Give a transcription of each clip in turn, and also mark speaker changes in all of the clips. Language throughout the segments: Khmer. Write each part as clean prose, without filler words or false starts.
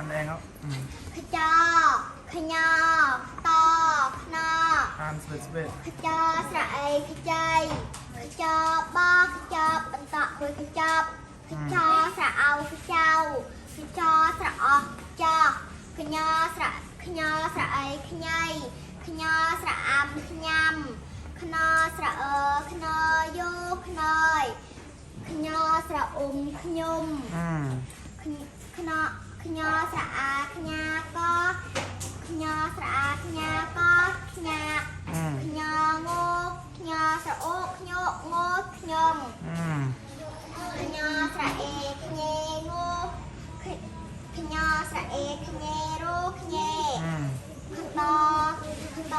Speaker 1: អានឯងហ៎
Speaker 2: ខ្ចខ្ញតខ្ន
Speaker 1: អានស្វិតស្វិត
Speaker 2: ខ្ចស្រអីខ្ចីខ្ចបខ្ចបន្តមួយខ្ចប់ខ្ចស្រអោខ្ចៅខ្ចស្រអស់ខ្ចខ្ញស្រខ្ញស្រអីខ្ញៃខ្ញស្រអាំខ្ញាំខ្នស្រអឺខ្នយោខ្នយខ្ញស្រអ៊ុំខ្ញុំ
Speaker 1: អឺ
Speaker 2: ខ្នខ្ញស្រអាខ្ញាកខ្ញស្រអាខ្ញាកខ្ញា
Speaker 1: អឺ
Speaker 2: ខ្ញងោខ្ញស្រអូខ្ញោងោខ្ញុំ
Speaker 1: អឺ
Speaker 2: ខ្ញស្រអេខ្ញេងោខ្ញស្រអេខ្ញេរោខ្ញេ
Speaker 1: អឺ
Speaker 2: ខ្តខ្ត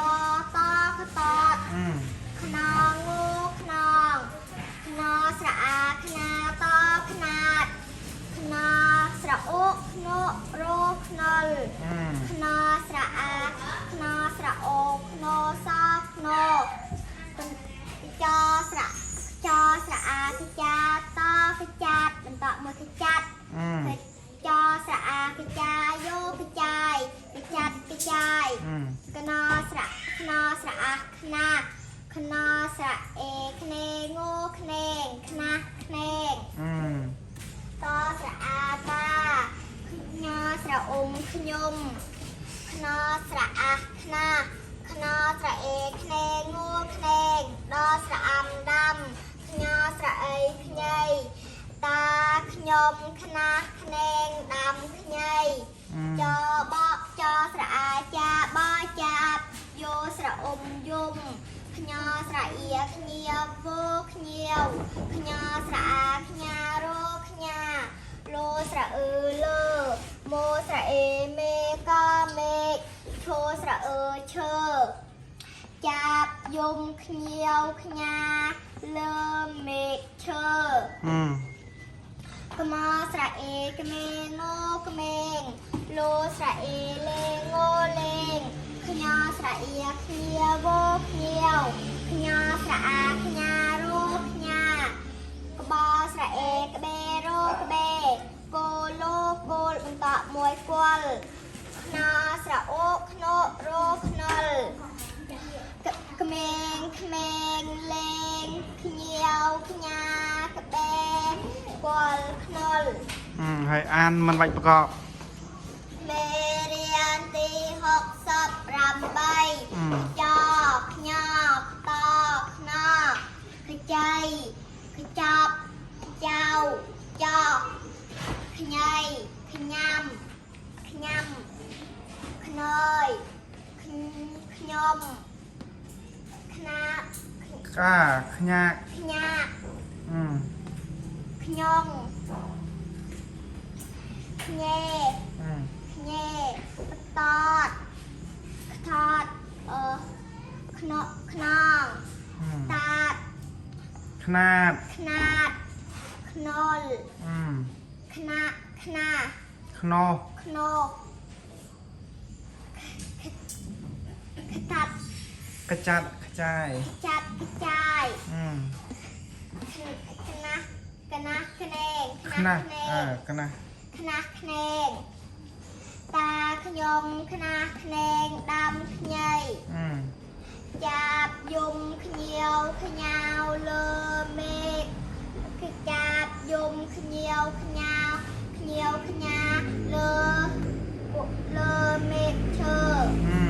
Speaker 2: តខ្តត
Speaker 1: អឺ
Speaker 2: ខ្នងោខ្នងខ្នស្រអាខ្នាតខ្នាតខ្នស្រអូខ្នោរោខ្នុល
Speaker 1: អឺ
Speaker 2: ខ្នស្រអាខ្នស្រអូខ្នោសខ្នោចស្រចស្រអាខ្ចាតខ្ចាតបន្តមួយខ្ចាត់
Speaker 1: អឺ
Speaker 2: ចស្រអាខ្ចាយោខ្ចាយខ្ចាត់ខ្ចាយ
Speaker 1: អឺ
Speaker 2: ខ្នស្រៈខ្នស្រៈខ្នាខ្នស្រៈអេខ្នេងោខ្នេងខ្នាខ្នេង
Speaker 1: អឺ
Speaker 2: តស្រៈអាតាខ្ញស្រៈអ៊ុំខ្ញុំខ្នស្រៈអាខ្នាខ្នស្រៈអេខ្នេងោខ្នេងដស្រៈអាំដាំខ្ញស្រៈអីខ្ញីតាខ្ញុំខ្នាខ្នេងដាំខ្ញី ចបចស្រអាចាបចាបយោស្រអ៊ុំយំខ្ញស្រអៀខ្ញៀវោខ្ញៀវខ្ញស្រអាខ្ញារោខ្ញាលោស្រអឺលើមោស្រអេមេកមេឈោស្រអឺឈើចាបយំខ្ញៀវខ្ញាលើមេឃឈើ
Speaker 1: អឺ
Speaker 2: ក្មស្រៈអេក្មេងោក្មេងលោស្រៈអេលេងោលេងខ្ញស្រៈអៀខ្ញៀវោខ្ញៀវខ្ញស្រៈអាខ្ញារោខ្ញាក្បស្រៈអេក្បេរោក្បេគោលោគោលបន្តមួយគល់ខ្នស្រៈអូខ្នោរោខ្នុលក្មេងក្មេងលេងខ្ញៀវខ្ញាក្បេគល់ខ្នុល
Speaker 1: អឺហើយអានមិនបាច់ប្រកប
Speaker 2: មេរៀនទី68ចខ្ញតខ្នខ្ចីខ្ចប់ចៅចកខ្ញីខ្ញាំខ្ញាំខ្នើយខ្ញុំខ្នា
Speaker 1: កាខ្ញាក់
Speaker 2: ខ្ញា
Speaker 1: អឺ
Speaker 2: ខ្ញុំខ្ញេ
Speaker 1: អឺ
Speaker 2: ខ្ញេបតតខ្ថតអឺខ្នខ្នងតាត
Speaker 1: ខ្នាត
Speaker 2: ខ្នាតខ្នុល
Speaker 1: អឺ
Speaker 2: ខ្នាខ្នា
Speaker 1: ខ្នោ
Speaker 2: ខ្នោខ្តាត់
Speaker 1: កចាត់ខ្ចាយ
Speaker 2: ខ្ចាត់ខ្ចាយ
Speaker 1: អឺ
Speaker 2: ខ្នាខ្នាខ្នេង
Speaker 1: ខ្នាអឺខ្នា
Speaker 2: ខ្នាខ្នេងតាខ្ញុំខ្នាខ្នេងដាំខ្ញី
Speaker 1: អឺ
Speaker 2: ចាប់យំខ្ញៀវខ្ញៅលើមេឃគឺចាប់យំខ្ញៀវខ្ញៅខ្ញៀវខ្ញាលើលើមេឃឈើ
Speaker 1: អឺ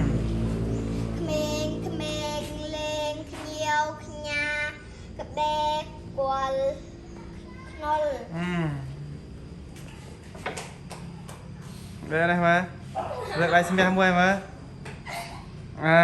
Speaker 2: ក្មេងក្មេងលេងខ្ញៀវខ្ញាក្បេគល់ខ្នុល
Speaker 1: អឺលើនេះមើលលើកដៃស្មះមួយមើលអើ